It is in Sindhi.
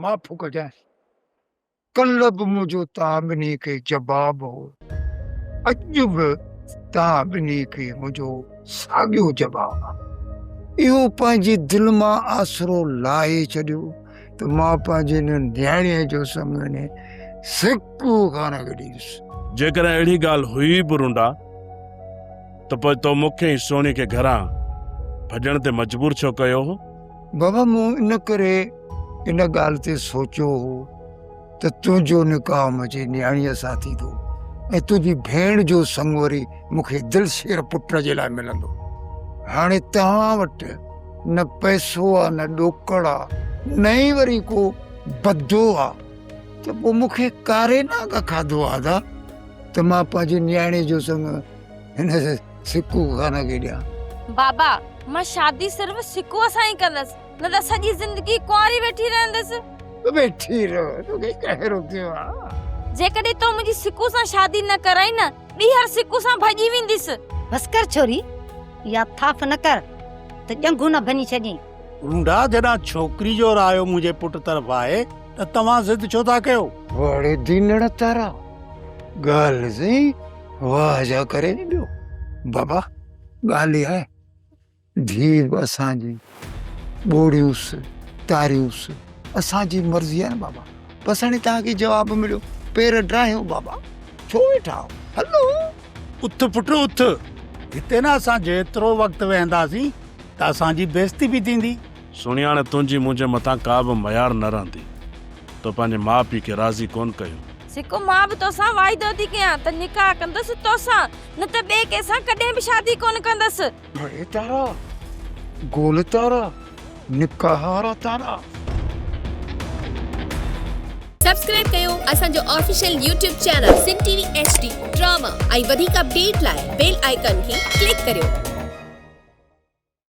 معاف ڪجانء. ڪلهه به منهنجو توهان ٻنهي کي جواب هو، اڄ به توهان ٻنهي کي منهنجو ساڳيو جواب آهي. اهو پنهنجي دل مان آسرو لاهي ڇڏيو ته مان پنهنجي ان نياڻيء جو سڱ ان سڪو کان نه ڪڍيس. جيڪڏهن اهڙي ڳالهه هئي به رونڊا ته پوء تو مون کي ۽ سهڻي کي گهران ڀڄڻ تي مجبور ڇو ڪيو هو؟ بابا مون ان ڪري ان ڳالهه تي سوچيو هو ته تنهنجو نڪاح منهنجي نياڻيء سان ٿيندو ۽ تنهنجي ڀيڻ جو سڱ وري مون کي دلشير پٽ جي لاء ملندو. هاڻي توهان وٽ نه پئسو آ نه ڏوڪڙ آ نه ئي وري ڪو بدو آ ته پوء مون کي ڪاري نانگ کاڌو آ ادا ته مان پنهنجي نياڻيء جو سڱ هن سڪو خان کي ڏيان. بابا، مان شادي صرف سڪوء سان ئي ڪندس، نه ته سڄي زندگي ڪنواري ويٺي رهندس. ويٺي رهه، توکي ڪنهن روڪيو آ؟ جيڪڏهن تو منهنجي سڪو سان شادي نه ڪرائي نه، ٻيهر سڪو سان ڀڄي وينديس. بس ڪر ڇوري، اها ٿاڦ نه ڪر ته ڄنگهون نه ڀڃي ڇڏين. رونڊا، جڏهن ڇوڪري جو رايو منهنجي پٽ طرف آهي ته توهان ضد ڇو ٿا ڪيو؟ واڙي دينڙ تارا، ڳالهه سائين واهه جا ڪري ني ٻيو. بابا ڳالهه اها آهي ڌيء به اسان جي ٻوڙيونس تاريونس اسان جي مرضي آهي نه بابا. بس هاڻي توهان کي جواب مليو پير ڊاهيو بابا ڇو ويٺا آهيو هلو. اٿ پٽ اٿ هتي نه اسان جيترو وقت ويهنداسين ته اسان جي بيعزتي به ٿيندي. سهڻي هاڻي تنهنجي منهنجي مٿان ڪا به ميار نه رهندي. تو پنهنجي ماء پيء کي راضي ڪونه ڪيو. سڪو مان به توسان واعدو ٿي ڪيان ته نڪاح ڪندس توسان نه ته ٻئي ڪنهن سان ڪڏهن به شادي ڪونه ڪندس. اڙي تارا، گول تارا، نڪاح وارا تارا. سبسڪرائب ڪيو اسان جو official YouTube channel Sindh T V H D drama ۽ وڌيڪ اپڊيٽ لاء بيل آئيڪان کي ڪلڪ ڪريو.